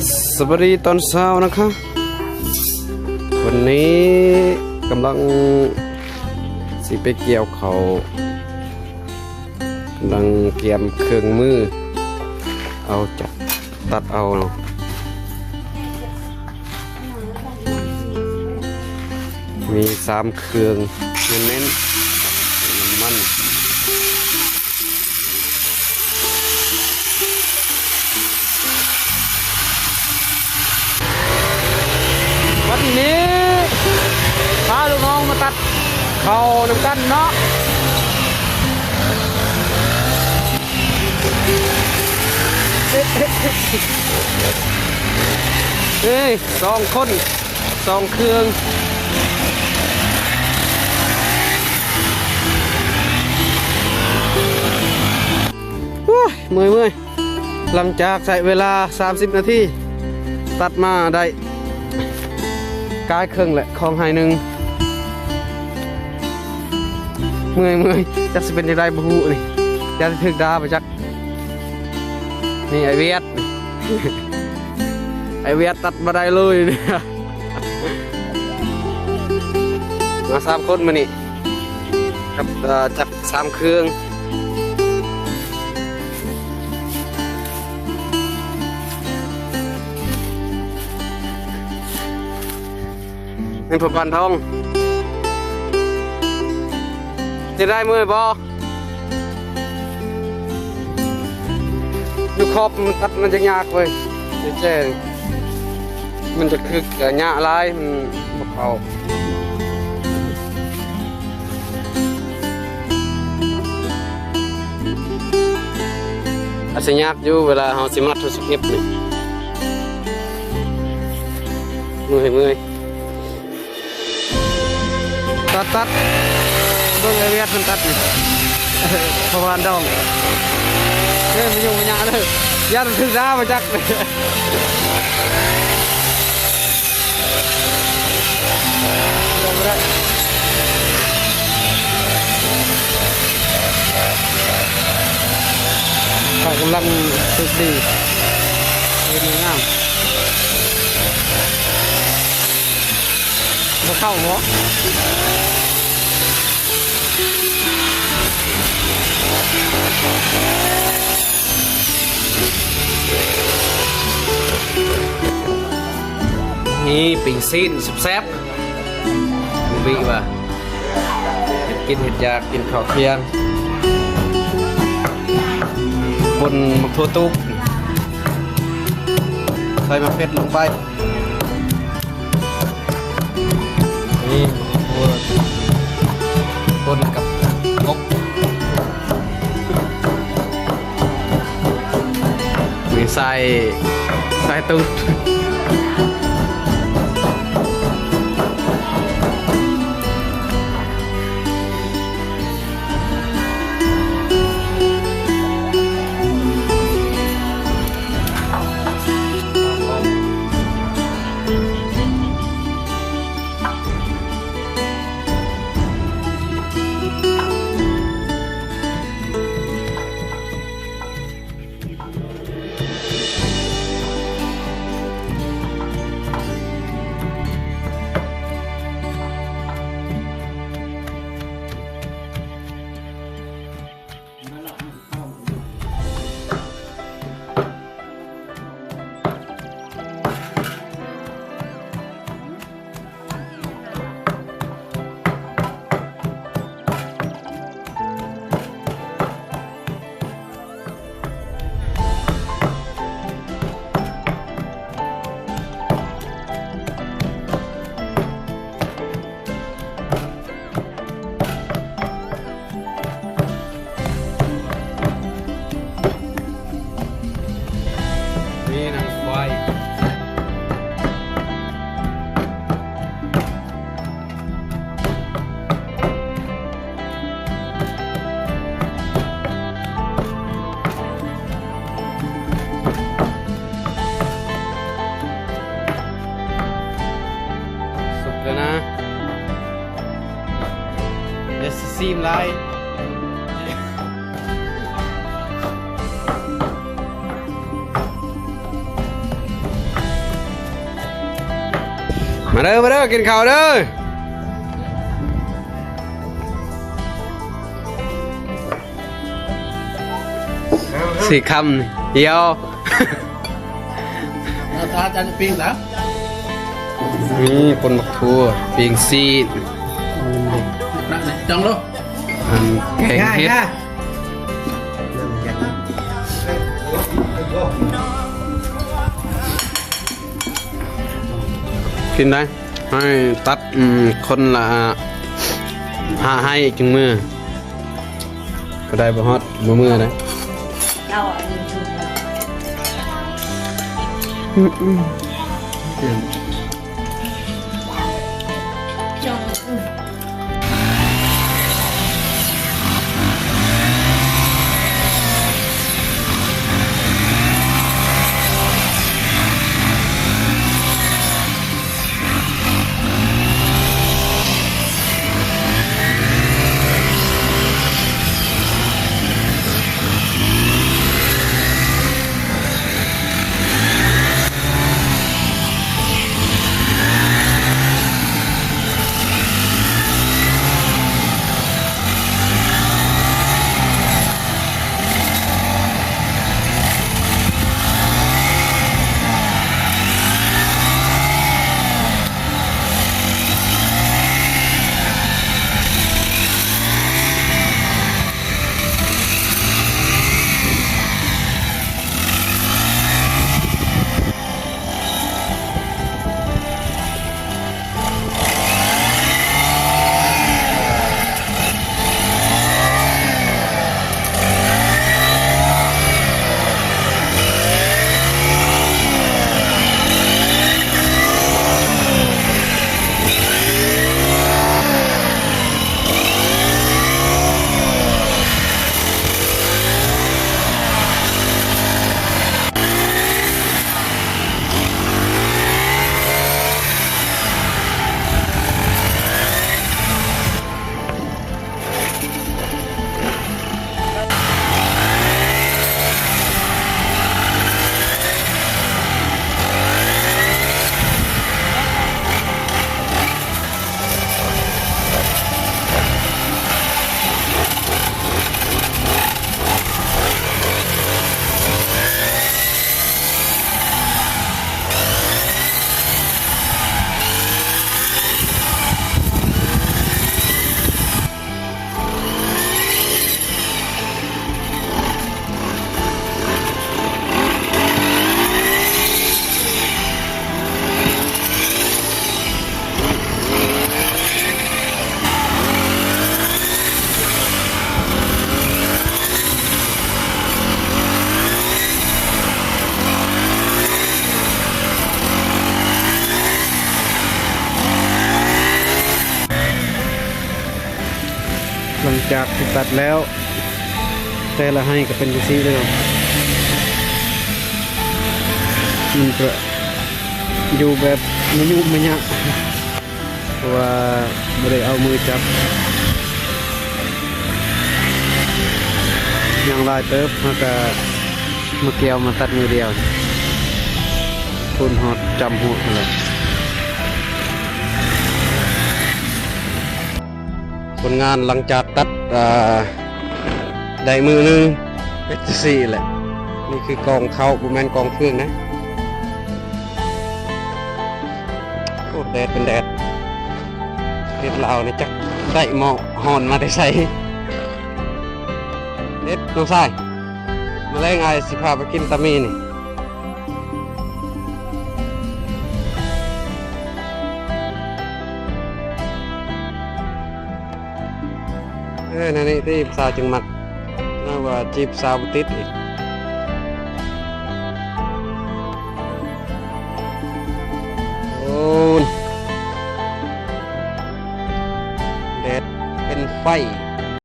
ສະບາຍດີຕອນເຊົ້ານະຄະ ວັນນີ້ກຳລັງຊິໄປກ່ຽວເຂົ້າ ກຳລັງກຽມເຄື່ອງມື ເອົາຈັກຕັດເອົາເນາະ ມີສາມເຄື່ອງເນັ້ນໆ ນ້ຳມັນ. ວັນນີ້ພາລູກນ້ອງມາຕັດເຂົ້ານຳກັນເນາະ ເອີຍ ສອງຄົນ ສອງເຄື່ອງ ໂອ້ຍ ເມື່ອຍໆ ຫຼັງຈາກໃຊ້ເວລາສາມສິບນາທີ ຕັດມາໄດ້ກາຍເຄິ່ງແຫຼະ ຂອງໄຮ່ໜຶ່ງ ເມື່ອຍໆ ຈັກຊິເປັນຈັ່ງໃດບໍ່ຮູ້ນີ້ ຢ້ານຖືກດ່າບໍ່ຈັກ. ນີ້ໄອ້ວຽດ ໄອ້ວຽດຕັດບໍ່ໄດ້ເລີຍ ມາສາມຄົນມື້ນີ້ ກັບ ເອີ ຈັກສາມເຄື່ອງ ແມ່ນພໍ່ປານທອງ ຈະໄດ້ເມື່ອຍບໍ່? ຢູ່ຂອບມັນຕັດມັນຈະຍາກເວີຍ ແຈ້ງ ມັນຈະຄຶກ ກະຍະຫຼາຍ ມັນບໍ່ເຂົ້າ ອາດຊິຍາກຢູ່ເວລາເຮົາຊິມັດ ເຮົາຊິເກັບນີ້ ເມື່ອຍ ເມື່ອຍ. ຕັດ ຕັດ ເບິ່ງໄອ້ວຽດມັນຕັດນີ້ ປະມານດອງ ເອີ ມາຢູ່ມາຍາເດີ ຢ້ານມັນຖືກດ່າມາຈັກ ຂ້ອຍກຳລັງຝຶກດີ ເຮັດງາມ. ບໍ່ເຂົ້າບໍ່? ນີ້ປີ້ງຊີ້ນແຊບໆ ບຸ້ງບີ່ວ່າ ເຮັດກິນເຮັດຢາກ ກິນເຂົ້າທ່ຽງ ປົ່ນໝາກຖົ່ວຕູກ ໃສ່ໝາກເຜັດລົງໄປ. ນີ້ ໂອ້ ຄົນກັບກົບ ມີໃສ່ ໃສ່ຕູດ. ນີ້ນາງຄວາຍ ສຸກແລ້ວນະ ຢ່າຊິຊີມຫຼາຍ. ເດີ ມາເດີ ກິນເຂົ້າເດີ ສີ່ຄຳດຽວ. ເອົາ ຖ້າຈານປີ້ງຊະ ນີ້ ປົ່ນໝາກຖົ່ວ ປີ້ງຊີ້ນ ຈັງໂລ ອັນແກງເຫັດ ກິນໄດ້ ໃຫ້ຕັດ ອືມ ຄົນລະຫ້າໄຮ່ຈຶ່ງເມືອ ກໍໄດ້ບໍ່ຮອດ ບໍ່ເມືອໄດ້ ເອົາອັນນີ້ ອືມ ອືມ. ຫຼັງຈາກທີ່ຕັດແລ້ວ ແຕ່ລະໄຮ່ກໍເປັນຈັ່ງຊີ້ເດີ ມັນກະຢູ່ແບບມະຍຸມະຍະ ເພາະວ່າບໍ່ໄດ້ເອົາມືຈັບ ຍັງຫຼາຍເຕີບ ເຮົາກະມາກ່ຽວມາຕັດມື້ດຽວ ພຸ້ນຮອດຈຳຫົວພຸ້ນແຫຼະ. ຜົນງານຫຼັງຈາກຕັດ ອ່າ ໄດ້ມື້ໜຶ່ງ ເປັນຈັ່ງຊີ້ແຫຼະ. ນີ້ຄືກອງເຂົ້າ ບໍ່ແມ່ນກອງເຟືອງນະ. ໂອ້ ແດດເປັນແດດ ເຮັດລາວນີ້ຈັກໄດ້ໝໍ້ຮ້ອນມາແຕ່ໃສ. ເຮັດ ນ້ອງຊາຍ ມາແລງອ້າຍຊິພາໄປກິນຕາມີນີ້. ເອີ ແນວນີ້ທີ່ຜູ້ສາວຈຶ່ງມັກ ນະວ່າຈີບສາວບໍ່ຕິດອີກ. ໂອ້ ແດດເປັນໄຟ.